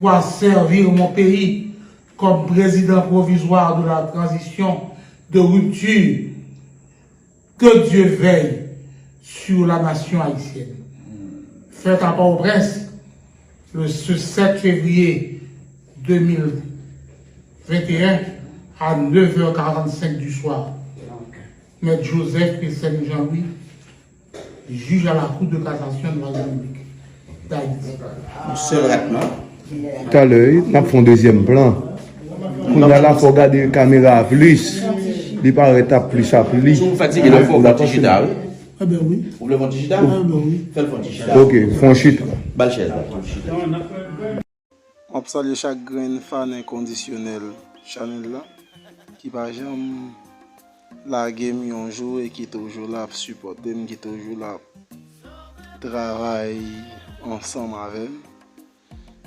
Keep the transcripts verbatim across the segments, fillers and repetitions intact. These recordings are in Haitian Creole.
Pour servir mon pays comme président provisoire de la transition de rupture, que Dieu veille sur la nation haïtienne. Fête à Port-au-Prince, le, ce sept février deux mille vingt et un, à neuf heures quarante-cinq du soir. Maître Joseph Christian Jean-Louis, juge à la Cour de cassation de la République d'Haïti. Yon sèl rat non. Talè, wi, n ap fè yon dezyèm plan. Kounye a la, fò w gade kamera a plis. Li parèt ap plis a plis. Si w fatige la, fò w fè yon ti chita, wi. Ebyen wi. Ou vle fè yon ti chita? Ebyen wi. Fè l fè yon ti chita. Ok, fè yon chita. Ba l chèz la. M ap salye chak grenn fan enkondisyonèl chanèl la, ki pa janm lage m yon jou e ki toujou la ap sipòte m, ki toujou la ap travay ansanm avè m,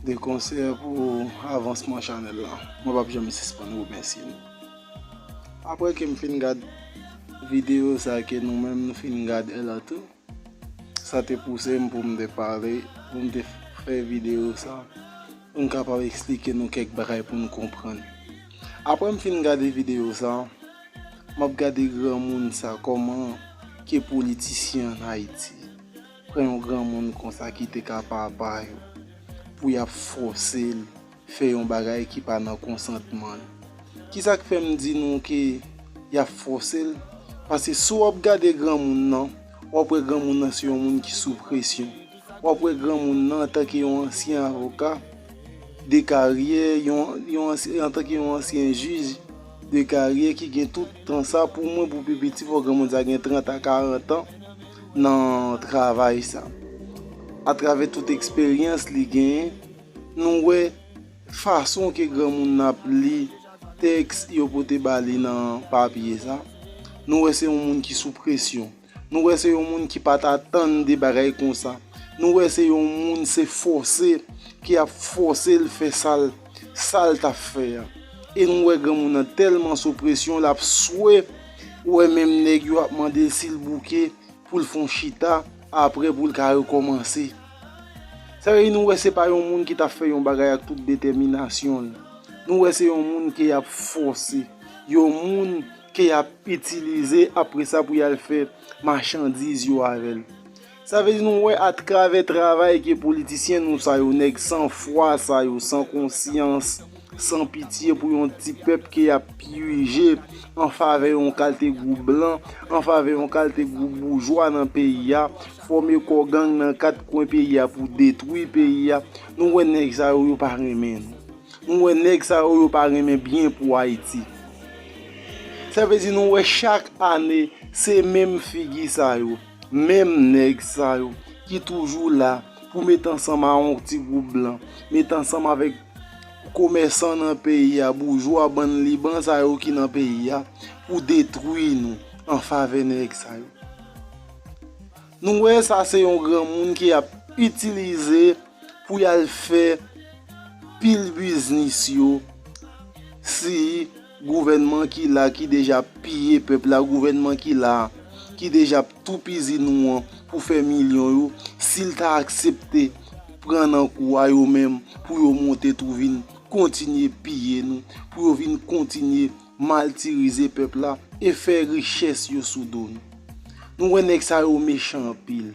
de konsè pou avansman chanèl la. Mwen p ap janm sispann remèsye nou. Apre ke m fin gad videyo sa ke nou menm nou fin gade la tou, sa te pouse m pou m te pale, pou m te fè videyo sa, pou m kapab eksplike nou kèk bagay pou n konprann. Apre m fin gade videyo sa, m ap gade granmoun sa, kòman ke politisyen ann Ayiti pran yon granmoun konsa ki te ka papa yo, pou y ap fòse l fè yon bagay ki pa nan konsantman l. Kisa k fè m di nou ke y ap fòse l? Paske si w ap gade granmoun nan, w ap wè granmoun nan se yon moun ki sou presyon. W ap wè granmoun nan antanke yon ansyen avoka de karyè, yon, yon ansyen, antanke yon ansyen jij de karyè ki gen tout tan sa, pou mwen, pou pi piti, fò granmoun sa gen trant a karant an nan travay sa. Atravè tout eksperyans li genyen, nou wè fason ke granmoun nan ap li tèks yo pote ba li nan papye sa. Nou wè se yon moun ki sou presyon. Nou wè se yon moun ki pa t atann de bagay konsa. Nou wè se yon moun se fòse ki ap fòse l fè sa l, sa l t ap fè a. E nou wè granmoun nan tèlman sou presyon, l ap swe. Ou wè menm nèg yo ap mande l si l bouke, pou l fè yon chita, apre pou l ka rekòmanse. Sa vle di nou wè se pa yon moun ki t ap fè yon bagay ak tout detèminasyon l. Nou wè se yon moun ke y ap fòse, yon moun ke y ap itilize apre sa pou y al fè machandiz yo avè l. Sa vle di nou wè atravè travay ke politisyen nou sa yo, nèg san fwa sa yo, san konsyans, san pitye pou yon ti pèp ke y ap pije an favè yon kalte gwoup blan, an favè yon kalte gwoup boujwa nan peyi a, fòme kò gang nan kat kwen peyi a pou detwi peyi a. Nou wè nèg sa yo, yo pa renmen nou. Nou wè nèg sa yo, yo pa renmen byen pou Ayiti. Sa vle di nou wè chak ane, se menm figi sa yo, menm nèg sa yo ki toujou la pou met ansanm a yon ti gwoup blan, met ansanm avèk komèsan nan peyi a, boujwa bann Liban sa yo ki nan peyi a, pou detwi nou an favè nèg sa yo. Nou wè sa se yon granmoun ke y ap itilize pou y al fè pil biznis yo si gouvènman ki la ki deja piye pèp la, gouvènman ki la ki deja ap toupizi nou an pou fè milyon yo, si l ta aksepte pran nan kou a yo menm pou yo monte tou vin kontinye piye nou, pou yo vin kontinye maltirize pèp la e fè richès yo sou do nou. Nou wè nèg sa yo mechan anpil.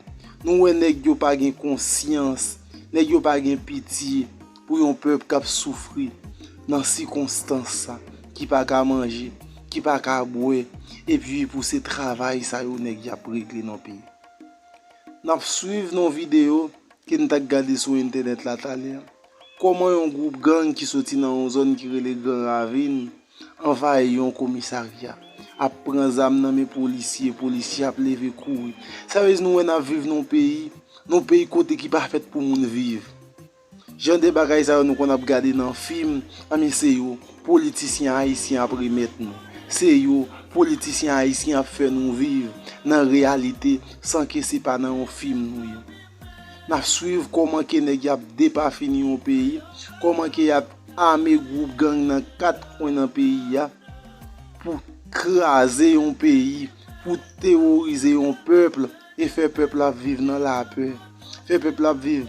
Nou wè nèg yo pa gen konsyans, nèg yo pa gen pitye pou yon pèp k ap soufri nan sikonstans sa, ki pa ka manje, ki pa ka bwè, epi pou se travay sa yo nèg y ap regle nan peyi. N ap swiv nan yon videyo ke n t ap gade sou entènèt la talè a, kòman yon gwoup gang ki soti nan yon zòn ki rele Gran Ravin anvayi yon komisarya, ap pran zam nan men polisye, polisye ap leve kouri. Sa vle di nou wè n ap viv nan yon peyi, nan yon peyi kote ki pa fèt pou moun viv. Jan de bagay sa yo nou konn ap gade nan fim, anben se yo politisyen ayisyen ap remèt nou. Se yo politisyen ayisyen ap fè nou viv nan reyalite san ke se pa nan yon fim nou ye. N ap swiv kòman ke nèg y ap depafini yon peyi, kòman ke y ap ame gwoup gang nan kat kwen nan peyi a pou kraze yon peyi, pou teworize yon pèp e fè pèp la viv nan lapè, fè pèp la viv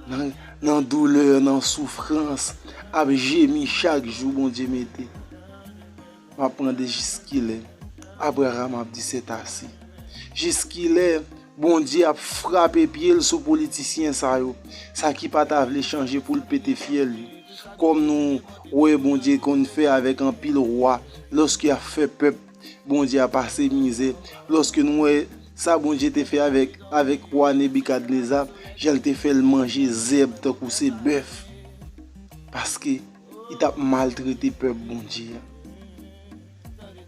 nan, nan doulè, nan soufrans, ap jemi chak jou Bondye mete. M ap mande jiskilè Abraram ap di sètase. Jiskilè Bondye ap frape pye l sou politisyen sa yo, sa ki pa ta vle chanje pou l pete fyèl yo. Kòm nou wè Bondye konn fè avèk anpil wa, lòske y ap fè pèp Bondye a pase mizè, lòske nou wè sa Bondye te fè avèk, avèk wa Nebikadneza, jan l te fè l manje zèb tankou se bèf, paske li t ap maltrete pèp Bondye a.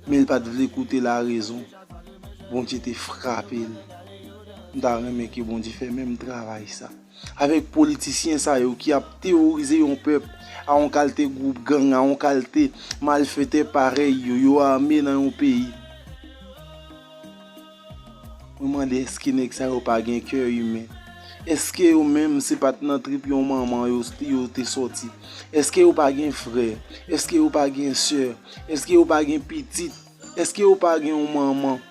Men l pa t vle koute larezon. Bondye te frape l. M ta renmen ke Bondye fè menm travay sa avèk politisyen sa yo ki ap teworize yon pèp a yon kalte gwoup gang, a yon kalte malfetè parèy yo, yo ame nan yon peyi. Mwen mande, èske nèg sa yo pa gen kè imen? Èske yo menm se pa t nan trip yon manman yo, yo te sòti? Èske yo pa gen frè? Èske yo pa gen sè? Èske yo pa gen pitit? Èske yo pa gen yon manman?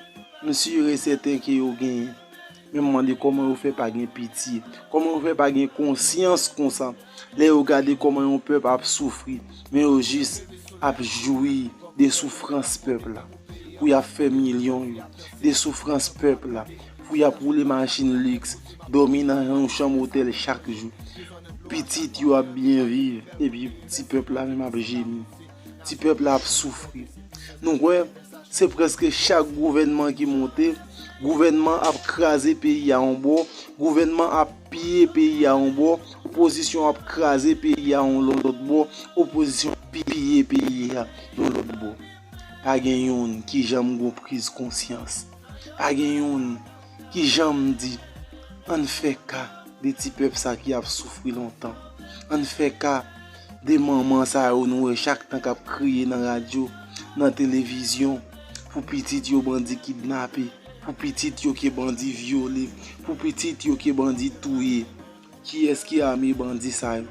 M si e sèten ke yo genyen. Men m mande kòman yo fè pa gen pitye, kòman yo fè pa gen konsyans konsa. Lè yo gade kòman yon pèp ap soufri, men yo jis ap jwi de soufrans pèp la. Pou y ap fè milyon yo, de soufrans pèp la. Pou y ap woule machin liks, dòmi nan yon chanm otèl chak jou. Pitit yo ap byen viv, epi ti pèp la menm ap jemi. Ti pèp la ap soufri. Nou kwè, se prèske chak gouvènman ki monte, gouvènman ap kraze peyi a yon bò, gouvènman ap piye peyi a yon bò, opozisyon ap kraze peyi a yon lòt bò, opozisyon ap piye peyi a yon lòt bò. Pa gen youn ki janm gon priz konsyans. Pa gen youn ki janm di, ann fè ka de ti pèp sa ki ap soufri lontan. Ann fè ka de manman sa yo nou wè chak tan k ap kriye nan radyo, nan televizyon, pou pitit yo bandi kidnape, pou pitit yo ke bandi vyole, pou pitit yo ke bandi touye. Kiyès ki ame bandi sa yo?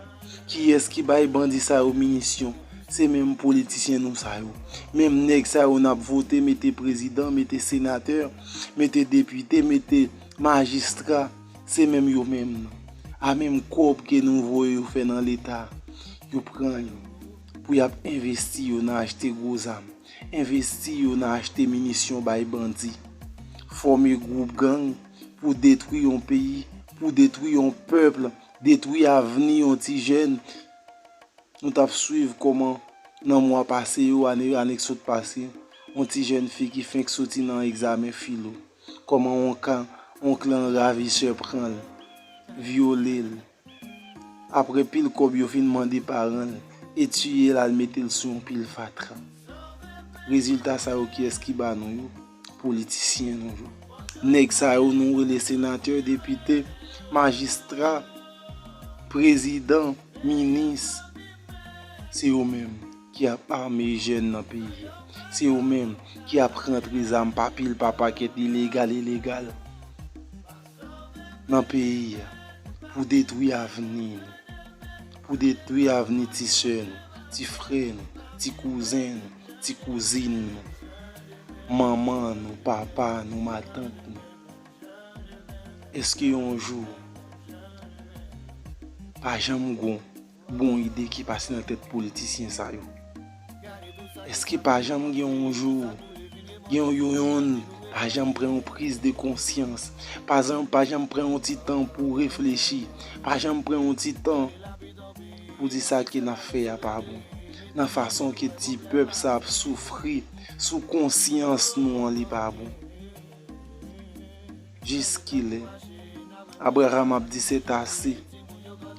Kiyès ki bay bandi sa yo minisyon? Se menm politisyen nou sa yo. Menm nèg sa yo n ap vote, mete prezidan, mete senatè, mete depite, mete majistra, se menm yo menm nan. A menm kòb ke nou voye yo fè nan Leta, yo pran yo pou y ap envesti yo nan achte gwo zam, envesti yo nan achte minisyon bay bandi, fòme gwoup gang pou detwi yon peyi, pou detwi yon pèp, detwi avni yon ti jèn. Nou t ap swiv kòman nan mwa pase yo, ane, ane k sot pase, yon ti jèn fi ki fenk soti nan egzamen filo, kòman yon kan, yon klan ravisè pran l, vyole l. Apre pil kòb yo fin mande paran l, e tiye l al mete l sou yon pil fatra. Rezilta sa yo kiyès ki ba nou yo? Politisyen nou yo. Nèg sa yo nou rele senatè, depite, majistra, prezidan, minis, se yo menm ki ap ame jèn nan peyi a. Se yo menm ki ap rantre zam pa pil pa pakèt, ilegal, ilegal, nan peyi a pou detwi avni nou, pou detwi avni ti sè nou, ti frè nou, ti kouzen nou, ti kouzin nou, manman nou, papa nou, matant nou. Èske yon jou pa janm gon bon ide ki pase nan tèt politisyen sa yo? Èske pa janm gen yon jou, gen yon, yon, yonn pa janm pran yon priz de konsyans, pa janm, pa janm pran yon ti tan pou reflechi, pa janm pran yon ti tan pou di sa ke n ap fè a pa bon, nan fason ke ti pèp sa ap soufri sou konsyans nou an, li pa bon? Jiskilè Abraram ap di sètase?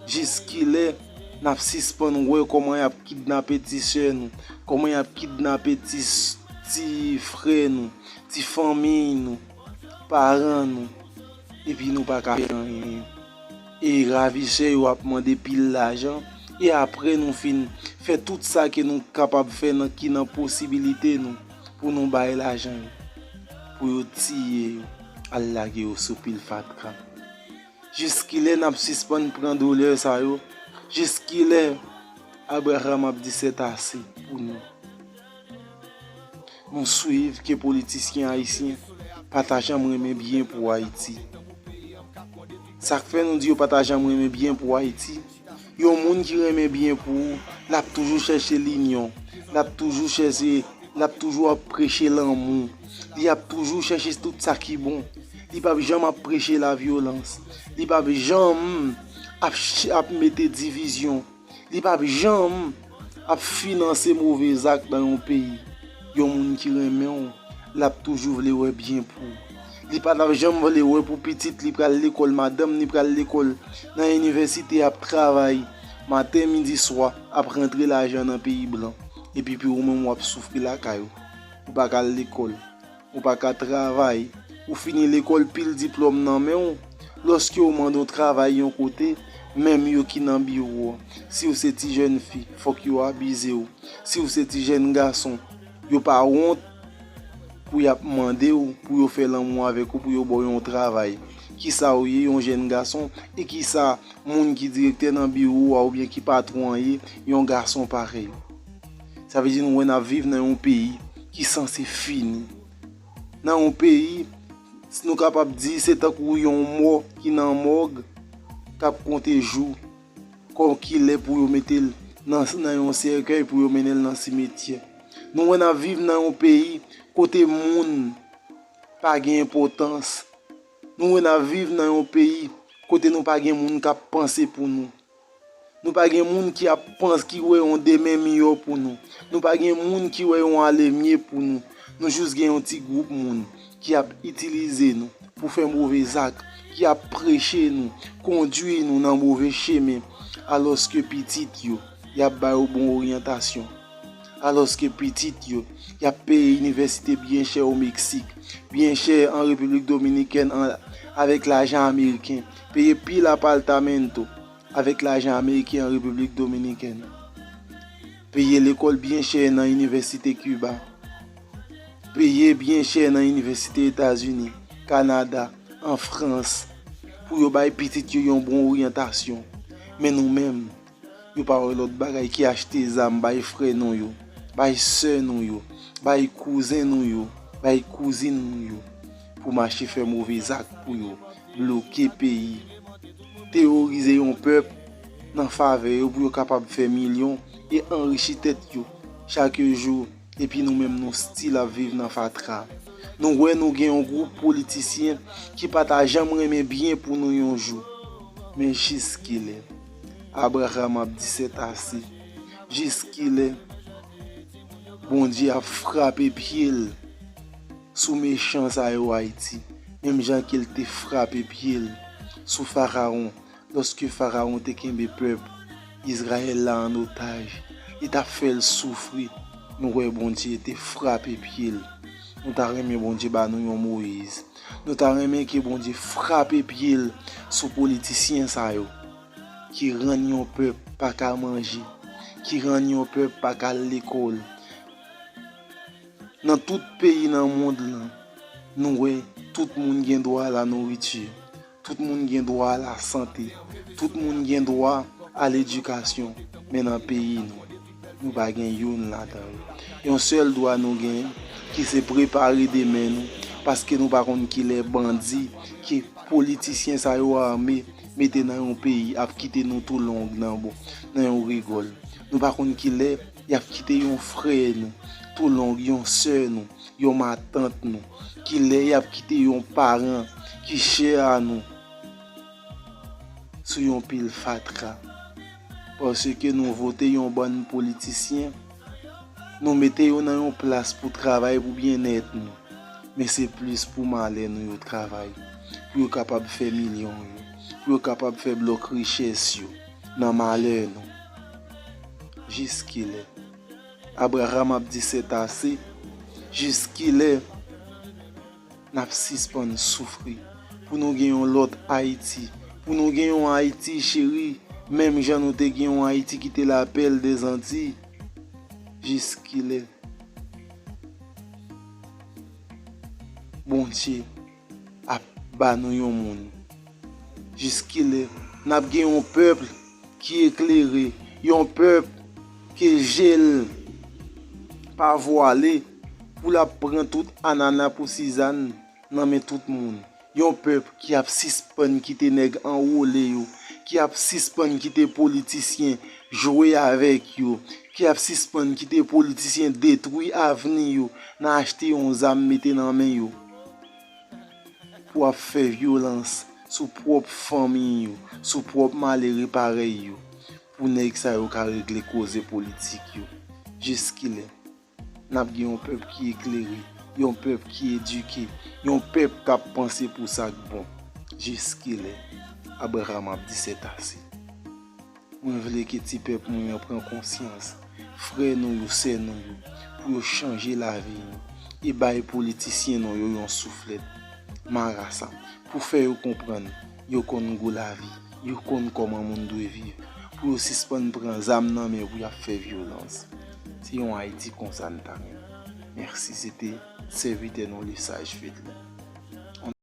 Jiskilè n ap sispann wè kòman y ap kidnape ti sè nou, kòman y ap kidnape ti, ti frè nou, ti fanmiy nou, paran nou, epi nou pa ka fè anyen? E ravisè yo ap mande pil lajan, e apre nou fin fè tout sa ke nou kapab fè nan, ki nan posibilite nou, pou nou bay lajan yo, pou yo tiye yo, al lage yo sou pil fatra. Jiskilè n ap sispann pran doulè sa yo? Jiskilè Abraram ap di sètase pou nou? Nou swiv ke politisyen ayisyen pa ta janm renmen byen pou Ayiti. Sa k fè nou di yo pa ta janm renmen byen pou Ayiti. Yon moun ki renmen byen pou ou, l ap toujou chèche linyon, l ap toujou chèche, l ap toujou ap preche lanmou, li ap toujou chèche tout sa ki bon. Li p ap janm ap preche lavyolans, li p ap janm ap, ch- ap mete divizyon, li p ap janm ap finanse move zak nan yon peyi. Yon moun ki renmen w, l ap toujou vle wè byen pou ou. Li pa t ap janm vle wè pou pitit li pral lekòl, madanm li pral lekòl, nan inivèsite, ap travay maten, midi, swa, ap rantre lajan nan peyi blan. Epi pou ou menm w ap soufri lakay ou. Ou pa ka al lekòl, ou pa ka travay, ou fini lekòl, pil diplòm nan men w. Lòske w mande yon travay yon kote, menm yo ki nan biwo an, si w se ti jèn fi, fòk yo abize w. Si w se ti jèn gason, yo pa wont pou y ap mande w pou yo fè lanmou avèk ou, pou yo ba w yon travay. Kisa w ye, yon jèn gason? E kisa moun ki direktè nan biwo a oubyen ki patwon an ye, yon gason parèy ou? Sa vle di nou wè n ap viv nan yon peyi ki sanse fini. Nan yon peyi, si nou kapab di, se tankou yon mò ki nan mòg, k ap konte jou, kòkilè pou yo mete l nan, nan yon sèkèy, pou yo mennen l nan simetyè. Nou wè n ap viv nan yon peyi kote moun pa gen enpòtans. Nou wè n ap viv nan yon peyi kote nou pa gen moun k ap panse pou nou. Nou pa gen moun ki ap panse, ki wè yon demen miyò pou nou. Nou pa gen moun ki wè yon alemye pou nou. Nou jis gen yon ti gwoup moun ki ap itilize nou pou fè move zak, ki ap preche nou, kondui nou nan move chemen, alòske pitit yo, y ap ba yo bon oryantasyon. Alòske pitit yo, y ap peye inivèsite byen chè o Meksik, byen chè an Repiblik Dominikèn an, avèk lajan ameriken, peye pil apartamento avèk lajan ameriken an Repiblik Dominikèn, peye lekòl byen chè nan inivèsite Kiba, peye byen chè nan inivèsite Etazini, Kanada, an Frans, pou yo bay pitit yo yon bon oryantasyon. Men nou menm, yo pa wè lòt bagay ki achte zam bay frè nou yo, bay sè nou yo, bay kouzen nou yo, bay kouzin nou yo, pou mache fè move zak pou yo, bloke peyi, teworize yon pèp nan favè yo pou yo kapab fè milyon e anrichi tèt yo chak jou, epi nou menm nou still ap viv nan fatra. Nou wè nou gen yon gwoup politisyen ki pa ta janm renmen byen pou nou yon jou. Men jiskilè? Abraram ap di sètase. Jiskilè Bondye ap frape pye l sou mechan sa yo Ayiti, menm jan ke l te frape pye l sou Farawon, lòske Farawon te kenbe pèp Izrayèl la an otaj, li t ap fè l soufri. Nou wè Bondye te frape pye l. Nou ta renmen Bondye ba nou yon Moyiz. Nou ta renmen ke Bondye frape pye l sou politisyen sa yo ki rann yon pèp pa ka manje, ki rann yon pèp pa ka al lekòl. Nan tout peyi nan mond lan, nou wè tout moun gen dwa a la nouriti, tout moun gen dwa a la sante, tout moun gen dwa a ledikasyon, men nan peyi nou, nou pa gen youn ladan yo. Yon sèl dwa nou gen, ki se prepare demen nou, paske nou pa konn kilè bandi, ki politisyen sa yo ame, mete nan yon peyi, ap kite nou tou long nan bon, nan yon rigòl. Nou pa konn kilè y ap kite yon frè nou tou long, yon sè nou, yon matant nou, kilè y ap kite yon paran ki chè a nou sou yon pil fatra. Paske nou vote yon bann politisyen, nou mete yo nan yon plas pou travay pou byennèt nou, men se plis pou malè nou yo travay, pou yo kapab fè milyon yo, pou yo kapab fè blòk richès yo nan malè nou. Jiskilè? Abraram ap di sètase. Jiskilè n ap sispann soufri pou nou gen yon lòt Ayiti, pou nou gen yon Ayiti cheri, menm jan nou te gen yon Ayiti ki te lapèl dèzantiy? Jiskilè Bondye ap ba nou yon moun? Jiskilè n ap gen yon pèp ki eklere, yon pèp ke je l pa vwale, pou l ap pran tout anana pou sizann nan men tout moun? Yon pèp ki ap sispann kite nèg anwole yo, ki ap sispann kite politisyen jwe avèk yo, ki ap sispann kite politisyen detwi avni yo, nan achte yon zam mete nan men yo. Pou ap fè vyolans sou pwòp fanmi yo, sou pwòp malere parèy yo, pou nèg sa yo ka regle koze politik yo. Jiskilè n ap gen yon pèp ki eklere, yon pèp ki edike, yon pèp k ap panse pou sa k bon? Jiskilè? Abraram ap di sètase. Mwen vle ke ti pèp mwen an pran konsyans, frè nou yo, sè nou yo, pou yo chanje lavi nou e bay politisyen nou yo yon souflèt marasa pou fè yo konprann yo konn gou lavi, yo konn kòman moun dwe viv, pou yo sispann pran zam nan men pou y ap fè vyolans. Se yon Ayiti konsa n ta renmen. Mèsi, se te sèvitè nou Lesage Fedly.